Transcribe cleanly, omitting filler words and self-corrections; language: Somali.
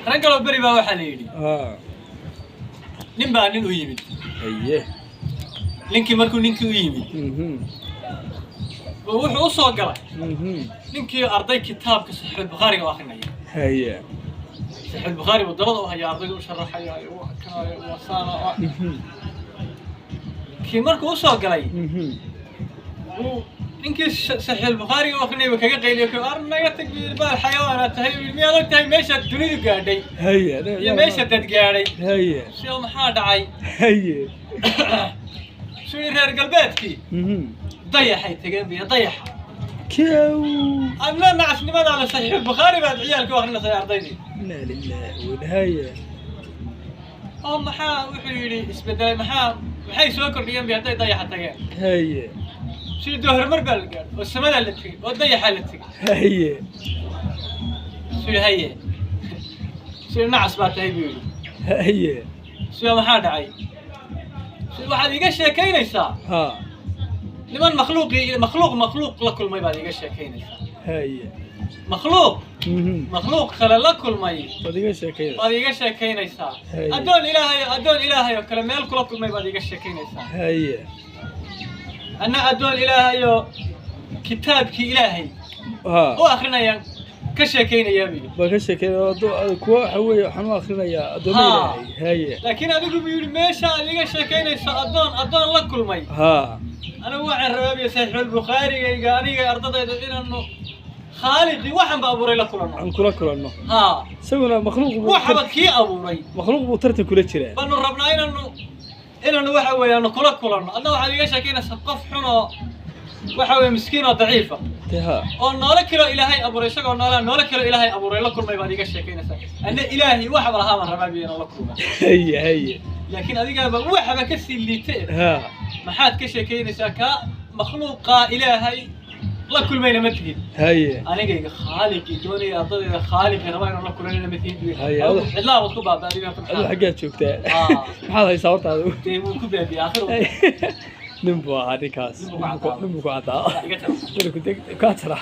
Rag kaloo beri baa waxaa la yidhi Ha. Nin baa nin u yimid. Haye. Ninkii markuu ninkii u yimid, wuxuu u soo galay ninkii arday kitaabka Saxiixulbukhaariga u akrinaya. Haye. Saxiixulbukhaari buu dabada u haya, ardayda u sharaxaya, u akrinaya, wasaana. Kii markuu u soo galay, uu ninkii Saxiixulbukhaariga u akrinayay buu kaga qayliyo, ku ar naga tag buu yidhi, baal xayawaanaad tahay buu yidhi, miyaad og tahay meeshaad dunidu gaadhay Haye. iyo meesha dad gaadhay? Haye. Si maxaa dhacay? Haye. Suu yidhi, reer galbeedkii dayaxay tageen biyo dayaxa. Kow. Adna nacasnimadaada Saxiixulbukhaari baad ciyaalka u akrinaysaa ardaydii. Inna lillahi wa haye. Oo maxaa, wuxuu yidhi, isbedelay? Maxay soo kordhiyeen bi hadday dayaxa tageen? Haye. Sidii dee horumar baa la gaadhay oo samadaa la tegey oo dayaxaa la tegey. Haye. Suu yidhi, haye. Suu yidhi, nacas baa tahay buu yidhi. Haye. Suu maxaa dhacay? Suu waxaad iiga sheekaynaysaa Ha. niman makhluuqii makhluuq la kulmay baad iiga sheekaynaysaa. Haye. Makhluuq makhluuq kale la kulmay Waad iga sheekayda. baad iiga sheekaynaysaa. Haye. Addoon ilaahay oo kale meel kula kulmay baad iiga sheekaynaysaa. Haye. Anna addoon ilaahay oo kitaabkii ilaahay Ha. u akrinayaan ka sheekaynayaa buu yidhi. Baa ka sheekayda kuwa waxa weeye waxaan u akrinayaa addoommo Ha. ilaahay. Haye. Laakiin adigu buu yidhi, meesha aad iga sheekaynayso addoon la kulmay, Ha. anigu waxaan rabaa biyo Saxiixulbukhaarigayga aniga ardadayda inaanu khaaliqii waxanba abuuray la kulanno. Aan kula kulanno. Ha. Isaguna makhluuq buu waxba kii abuuray makhluuq buu tartan kula jiraa. Baanu rabnaa inaanu waxa weeye aanu kula kulanno. Adna waxaad iga sheekaynaysaa qof xun oo waxa weeye miskiin oo daciifa Dee ha. oo noole kaloo ilaahay abuuray, isagoo noolaa noole kaloo ilaahay abuuray la kulmay baad iga sheekaynaysaa. Anna ilaahay waxba lahaa baan rabaa biyo inaan la kulmo. Haye haye. Laakiin adigaaba waxba ka sii liite. Ha. Maxaad ka sheekaynaysaa? Kaa makhluuqa ilaahay la kulmayna ma tihid. Haye. Anigayga khaaliqii doonaya ardadayda khaaliqii rabaa inaan la kulanayna ma tihid. Haye, adigu cidlaa baad ku baabaa adiga horta. Adigu Maxaa xaggaad joogtaa? Ah. Maxaad haysaa horta adigu? Dee wuu ku baabiyey aakhir. Nin buu ahaa ninkaas. Nin buu ku caddaa. Nin buu ku caddaa. Iga jara. Nin ku deg kaa jara.